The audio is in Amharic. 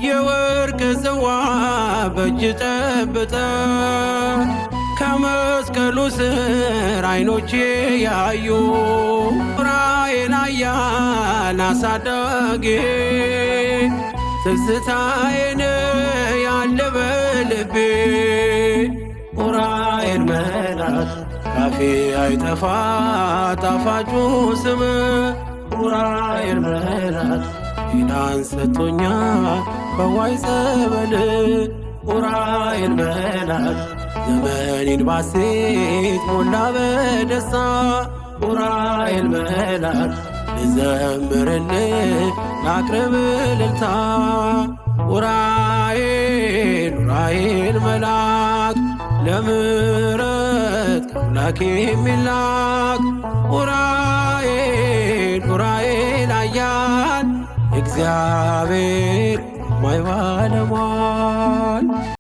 የወርቅ ጽዋ በእጅ ጠብጠ ከመስቀሉ ስር አይኖቼ ያዩ ራዬን አያል አሳዳጌ ትዝታዬን ያለ በልቤ ዑራኤል መልአክ ካፌ አይጠፋ ጣፋጩ ስም ዑራኤል መልአክ ኪዳን ሰጥቶኛል በዋይ ጸበል ዑራኤል መልአክ ዘመኔን ባሴት ሞላ በደስታ ዑራኤል መልአክ ልዘምርልህ ላቅርብ እልልታ ዑራኤል ዑራኤል መልአክ ለምሕረት ከአምላክ የሚላክ ዑራኤል ዑራኤል ኃያል እግዚአብሔር ማይባለሟል።